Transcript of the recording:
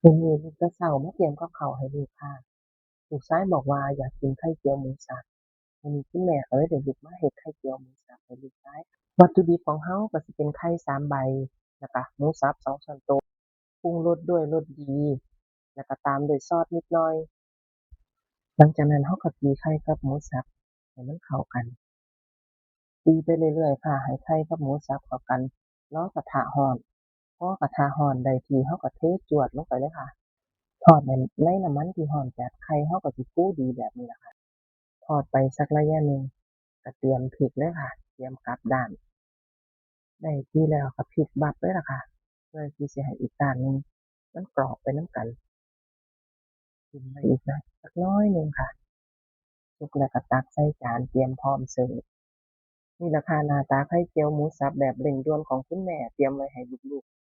ມື້ນີ້ລຸກແຕ່ເຊົ້າມາຕຽມກັບເຂົ້າໃຫ້ລູກຄ່ະ. ລູກຊາຍບອກວ່າຢາກກິນໄຂ່ຈຽວໝູສັບ. ມື້ນີ້ຄຸນແມ່ກໍເລີຍໄດ້ລຸກມາເຮັດໄຂ່ຈຽວໝູສັບໃຫ້ລູກຊາຍ. ວັດຖຸດິບຂອງເຮົາກໍຊິເປັນໄຂ່ສາມໃບ ແລ້ວກໍໝູສັບສອງຊ້ອນໂຕະ, ປຸງລົດດ້ວຍລົດດີ ແລ້ວກໍຕາມດ້ວຍຊອສນິດໜ້ອຍ. ຫຼັງຈາກນັ້ນເຮົາກໍຕີໄຂ່ກັບໝູສັບໃຫ້ມັນເຂົ້າກັນ. ຕີໄປເລື້ອຍໆ ຖ້າໃຫ້ໄຂ່ກັບໝູສັບເຂົ້າກັນ, ລໍກະທະຮ້ອນ. ພໍກະທະຮ້ອນໄດ້ທີ່ ເຮົາກໍເທຈວດລົງໄປເລີຍຄ່ະ. ທອດໃນນ້ຳມັນທີ່ຮ້ອນຈາກໄຂ່ ເຮົາກໍຊິຟູດີແບບນີ້ລະຄ່ະ. ທອດໄປສັກໄລຍະໜຶ່ງ ກໍຕຽມພິກເລີຍຄ່ະ, ຕຽມກັບດ້ານ. ໄດ້ທີ່ແລ້ວກໍພິກບັບເລີຍລະຄ່ະ ເພື່ອທີ່ຊິໃຫ້ອີກດ້ານໜຶ່ງມັນກອບໄປນຳກັນ. ຖິ້ມໄວ້ອີກໜ້ອຍ ຈັກໜ້ອຍໜຶ່ງຄ່ະ. ສຸກແລ້ວກໍຕັກໃສ່ຈານ ຕຽມພ້ອມເສີບ. ນີ້ລະຄ່ະ ໜ້າຕາໄຂ່ຈຽວໝູສັບແບບເລັ່ງດ່ວນຂອງຄຸນແມ່ ຕຽມໄວ້ໃຫ້ລູກໆ